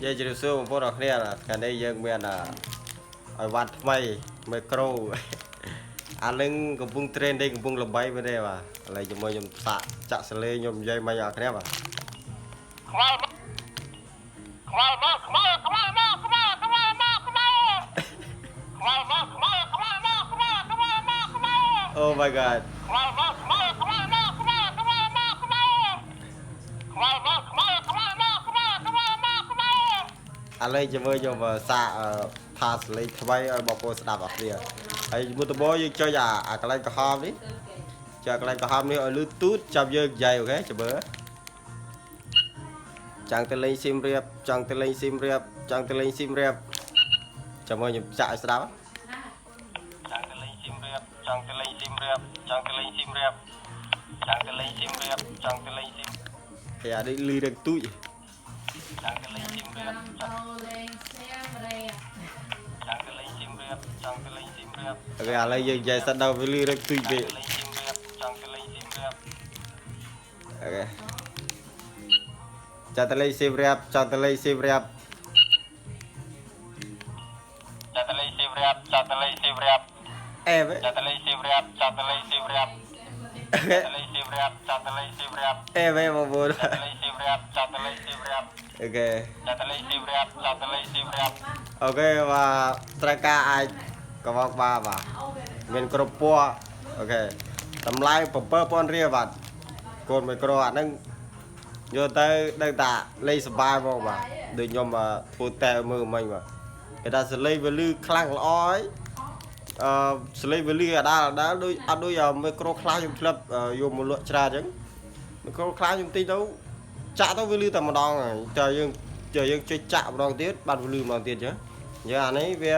យាយជម្រាបសួរបងប្អូនអរគ្នាថ្ងៃនេះយើងមានអីវ៉ាន់ថ្មីមីក្រូអានឹងកំពុង trending កំពុងល្បីមែនទេបាទឥឡូវជាមួយខ្ញុំសាកចាក់សលេងខ្ញុំនិយាយមកអរគ្នាបាទ ខ្វល់មកខ្វល់មកខ្វល់ខ្វល់មកខ្វល់ខ្វល់មកខ្វល់ខ្វល់មកខ្វល់ខ្វល់មកខ្វល់ខ្វល់មកខ្វល់ Oh my God. ខ្វល់មកខ្វល់ខ្វល់មកខ្វល់ខ្វល់មកខ្វល់ខ្វល់មកខ្វល់ខ្វល់មកខ្វល់ខ្វល់មកខ្វល់ ឥឡូវជាមួយខ្ញុំសាកថាសលេងថ្មីឲ្យបងប្អូនស្ដាប់អរគ្នាហើយមុនដំបូងយើងចុចអាកន្លែងក្រហមនេះចុចកន្លែងក្រហមនេះឲ្យលឺទូតចាប់យើងនិយាយ OK ចាំមើលចង់ទៅលេងសៀមរាបចង់ទៅលេងសៀមរាបចង់ទៅលេងសៀមរាបចាំមើលខ្ញុំចាក់ឲ្យស្ដាប់ចង់ទៅលេងសៀមរាបចង់ទៅលេងសៀមរាបចង់ទៅលេងសៀមរាបចង់ទៅលេងសៀមរាបចង់ទៅលេងសៀមហើយអានេះលឺរឹងទូចចង់ទៅលេងសៀមរាប ចង់ទៅលេងសៀមរាប ចង់ទៅលេងសៀមរាបចង់ទៅលេងសៀមរាប OK ឥឡូវយើងនិយាយសិនដល់វាលឺរឹងទូចពេកលេងសៀមរាបចង់ទៅលេងសៀមរាប OK ចង់ទៅលេងសៀមរាបចង់ទៅលេងសៀមរាប ចតលេងសៀមរាបចតលេងសៀមរាប អេវ ចតលេងសៀមរាបចតលេងសៀមរាបចតលេងសៀមរាបចតលេងសៀមរាប អេវបងប្អូន ចតលេងសៀមរាបចតលេងសៀមរាប OK ចតលេងសៀមរាបចតលេងសៀមរាប OK បាទត្រូវការអាចក៏មកបាទបាទមានគ្រប់ពណ៌ OK តម្លៃ7000រៀលបាទកូនមីក្រូអាហ្នឹងយកទៅដឹងតាលេងសប្បាយហ្មងបាទដូចខ្ញុំធ្វើតែមើលមិញបាទគេថាសលេងវាលឺខ្លាំងល្អហើយអឺសលេងវាលឺអាដាលអាដាលដូចអត់ដូចមីក្រូខ្លះខ្ញុំធ្លាប់យកមកលក់ច្រើនអញ្ចឹងមីក្រូខ្លះខ្ញុំទិញទៅចាក់ទៅវាលឺតែម្ដងហើយតែយើងតែយើងចុចចាក់ម្ដងទៀតបានវាលឺម្ដងទៀតអញ្ចឹងអញ្ចឹងអានេះវា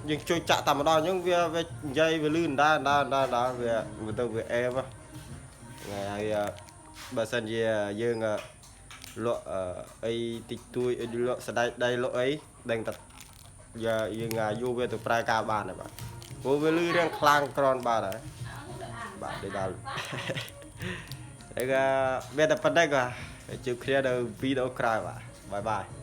យើងជួយចាក់តែម្ដងអញ្ចឹងវាវានិយាយវាលឺដដែលដដែលដដែលវាវាទៅវាអែមហ្នឹងហើយបើសិនជាយើងលក់អីតិចតួចអីលក់សណ្ដែកដីលក់អីដឹងតែយើងយកវាទៅប្រើការបានហើយបាទព្រោះវាលឺរៀងខ្លាំងក្រនបាទហើយបាទដូចដល់ ហើយក៏មានតែប៉ុណ្្នេះបាទជួបគ្នានៅវីដេអូក្រោយបាទ bye bye.